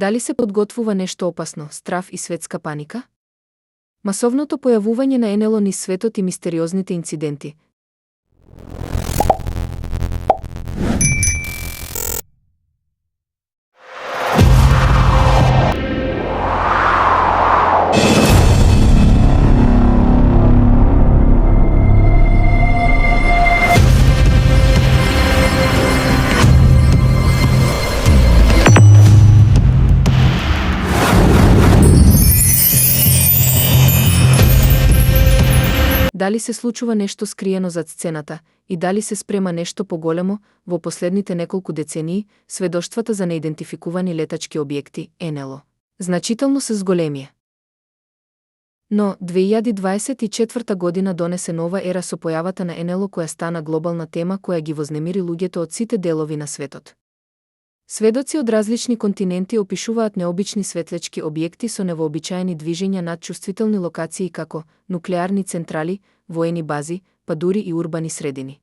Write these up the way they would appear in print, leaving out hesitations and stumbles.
Дали се подготвува нешто опасно, страв и светска паника? Масовното појавување на НЛО низ светот и мистериозните инциденти. Дали се случува нешто скриено зад сцената и дали се спрема нешто поголемо во последните неколку децении, сведоштвата за неидентификувани летачки објекти, НЛО, значително се зголемија. Но 2024 година донесе нова ера со појавата на НЛО која стана глобална тема која ги вознемири луѓето од сите делови на светот. Сведоци од различни континенти опишуваат необични светлечки објекти со невообичаени движења над чувствителни локации како нуклеарни централи, воени бази, па дури и урбани средини.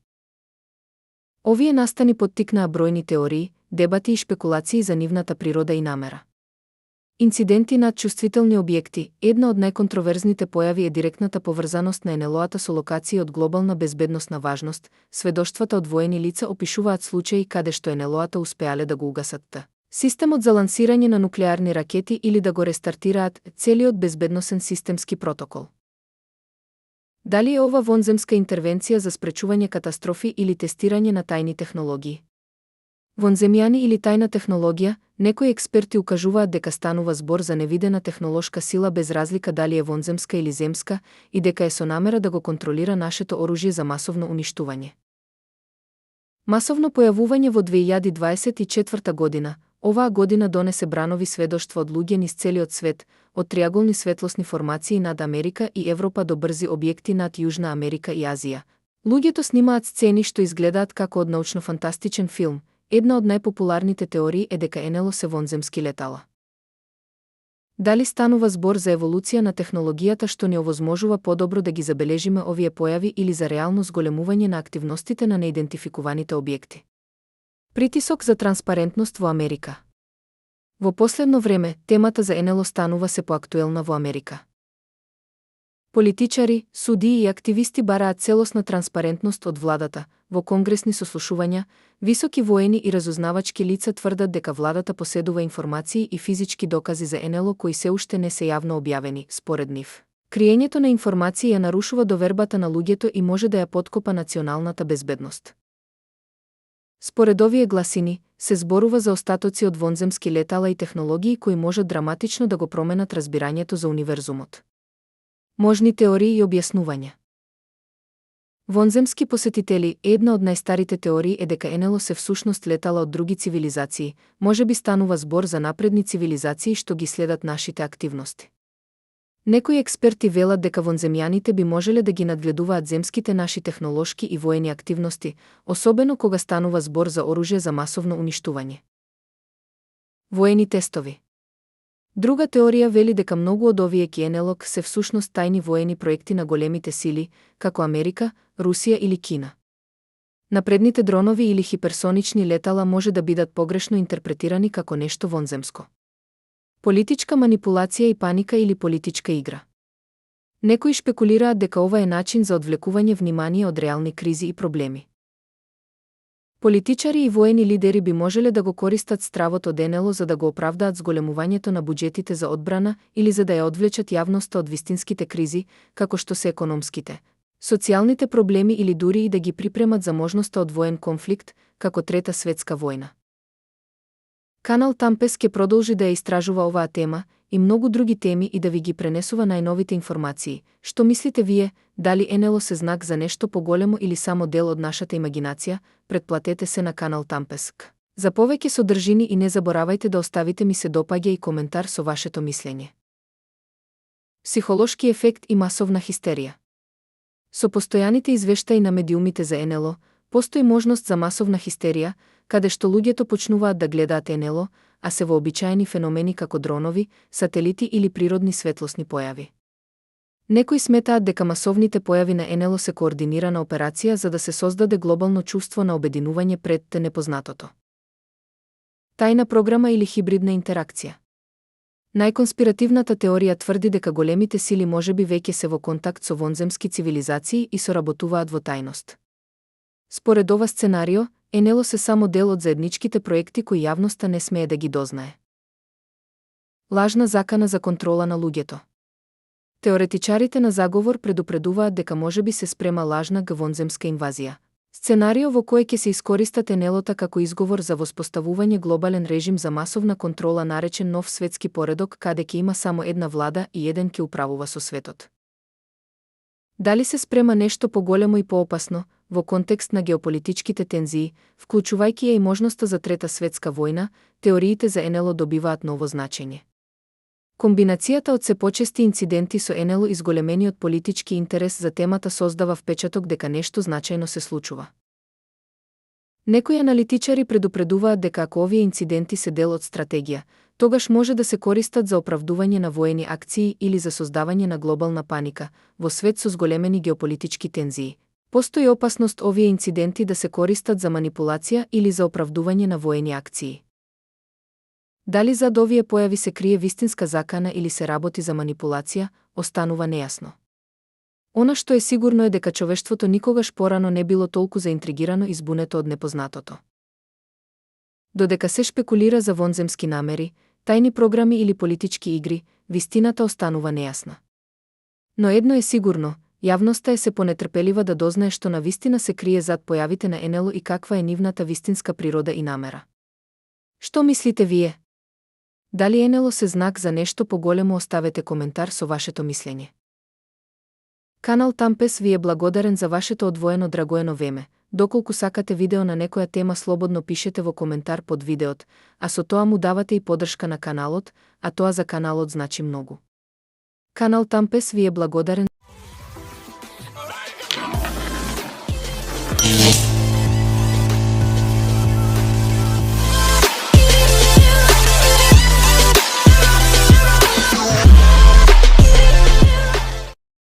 Овие настани поттикнаа бројни теории, дебати и шпекулации за нивната природа и намера. Инциденти над чувствителни објекти. Една од најконтроверзните појави е директната поврзаност на НЛО-ата со локации од глобална безбедносна важност. Сведоштвата од воени лица опишуваат случаи каде што НЛО-ата успеале да го угасат системот за лансирање на нуклеарни ракети или да го рестартираат целиот безбедносен системски протокол. Дали е ова вонземска интервенција за спречување катастрофи или тестирање на тајни технологии? Вонземјани или тајна технологија, некои експерти укажуваат дека станува збор за невидена технолошка сила без разлика дали е вонземска или земска и дека е со намера да го контролира нашето оружје за масовно уништување. Масовно појавување во 2024 година. Оваа година донесе бранови сведоштва од луѓе низ целиот свет, од триаголни светлосни формации над Америка и Европа до брзи објекти над Јужна Америка и Азија. Луѓето снимаат сцени што изгледаат како од научно-фантастичен филм. Една од најпопуларните теории е дека НЛО се вонземски летала. Дали станува збор за еволуција на технологијата што ни овозможува подобро да ги забележиме овие појави или за реално зголемување на активностите на неидентификуваните објекти? Притисок за транспарентност во Америка. Во последно време, темата за НЛО станува се поактуелна во Америка. Политичари, судии и активисти бараат целосна транспарентност од владата. Во конгресни сослушувања, високи воени и разузнавачки лица тврдат дека владата поседува информации и физички докази за НЛО кои се уште не се јавно објавени, според нив. Криењето на информации ја нарушува довербата на луѓето и може да ја поткопа националната безбедност. Според овие гласини, се зборува за остатоци од вонземски летала и технологии кои можат драматично да го променат разбирањето за универзумот. Можни теории и објаснувања. Вонземски посетители. Една од најстарите теории е дека НЛО се всушност летала од други цивилизации. Може би станува збор за напредни цивилизации што ги следат нашите активности. Некои експерти велат дека вонземјаните би можеле да ги надгледуваат земските наши технолошки и воени активности, особено кога станува збор за оружје за масовно уништување. Воени тестови. Друга теорија вели дека многу од овие НЛО се всушност тајни воени проекти на големите сили, како Америка, Русија или Кина. Напредните дронови или хиперсонични летала може да бидат погрешно интерпретирани како нешто вонземско. Политичка манипулација и паника или политичка игра. Некои шпекулираат дека ова е начин за одвлекување внимание од реални кризи и проблеми. Политичари и воени лидери би можеле да го користат стравот од НЛО за да го оправдаат зголемувањето на буџетите за одбрана или за да ја одвлечат јавноста од вистинските кризи, како што се економските, социјалните проблеми или дури и да ги припремат за можноста од воен конфликт, како Трета светска војна. Канал Тампес ќе продолжи да ја истражува оваа тема и многу други теми и да ви ги пренесува најновите информации. Што мислите вие, дали НЛО се знак за нешто поголемо или само дел од нашата имагинација? Претплатете се на канал Тампес. За повеќе содржини и не заборавајте да оставите ми се допаѓа и коментар со вашето мислење. Психолошки ефект и масовна хистерија. Со постојаните извештаи на медиумите за НЛО, постои можност за масовна хистерија, каде што луѓето почнуваат да гледаат НЛО, а се вообичаени феномени како дронови, сателити или природни светлосни појави. Некои сметаат дека масовните појави на НЛО се координирана операција за да се создаде глобално чувство на обединување пред непознатото. Тајна програма или хибридна интеракција. Најконспиративната теорија тврди дека големите сили можеби веќе се во контакт со вонземски цивилизации и соработуваат во тајност. Според ова сценарио, НЛО се само дел од заедничките проекти кои јавноста не смее да ги дознае. Лажна закана за контрола на луѓето. Теоретичарите на заговор предупредуваат дека можеби се спрема лажна вонземска инвазија. Сценарио во кој ќе се искористат НЛО-та како изговор за воспоставување глобален режим за масовна контрола наречен нов светски поредок каде ќе има само една влада и еден ќе управува со светот. Дали се спрема нешто поголемо и поопасно, во контекст на геополитичките тензии, вклучувајќи ја и можноста за Трета светска војна, теориите за НЛО добиваат ново значење. Комбинацијата од се почести инциденти со НЛО и зголемениот политички интерес за темата создава впечаток дека нешто значајно се случува. Некои аналитичари предупредуваат дека ако овие инциденти се дел од стратегија, тогаш може да се користат за оправдување на воени акции или за создавање на глобална паника, во свет со зголемени геополитички тензии. Постои опасност овие инциденти да се користат за манипулација или за оправдување на воени акции. Дали зад овие појави се крие вистинска закана или се работи за манипулација, останува нејасно. Она што е сигурно е дека човештвото никогаш порано не било толку заинтригирано и збунето од непознатото. Додека се шпекулира за вонземски намери, тајни програми или политички игри, вистината останува нејасна. Но едно е сигурно, јавноста е се понетрпелива да дознае што на вистина се крие зад појавите на НЛО и каква е нивната вистинска природа и намера. Што мислите вие? Дали НЛО се знак за нешто поголемо? Оставете коментар со вашето мислење. Канал Тампес ви е благодарен за вашето одвоено драгоено време. Доколку сакате видео на некоја тема, слободно пишете во коментар под видеот, а со тоа му давате и поддршка на каналот, а тоа за каналот значи многу. Канал Тампес ви е благодарен